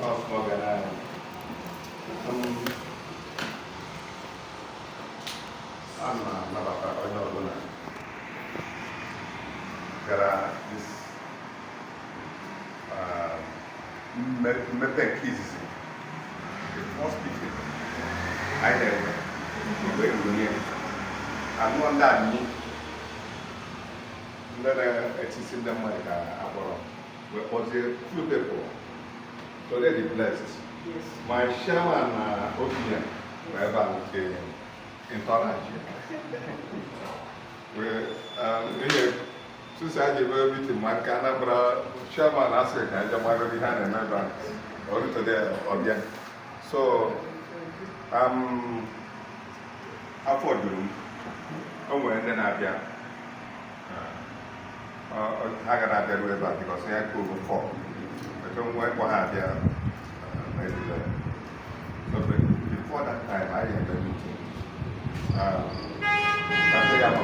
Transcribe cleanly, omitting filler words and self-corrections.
Ọ gara a na-anabata onye ọbụla gara this mmepe nke izizi, the first meeting anyị na-enwe mgbe e ruru ihe anụ ndị anyị, ndị na-etisi ndị mmadụ ka akpọrọ wee kpọzie few people. Today dị blessed. My chairman na okenye nọ ebe a nke entourage wee ihe tusi anyị ebe meeting, ma nke Anambra chairman asị ka anyị mara ihe a na-eme ebe a ọrụ today ọbịa. So afọ juru m. O nwere ndị na-abịa, ha ga na-abịaru ebe a because ya kwuru fọ eto nwa ịkpọ ha abịa ma ejile. So but before that time anyị eme meeting ka ndị ya ma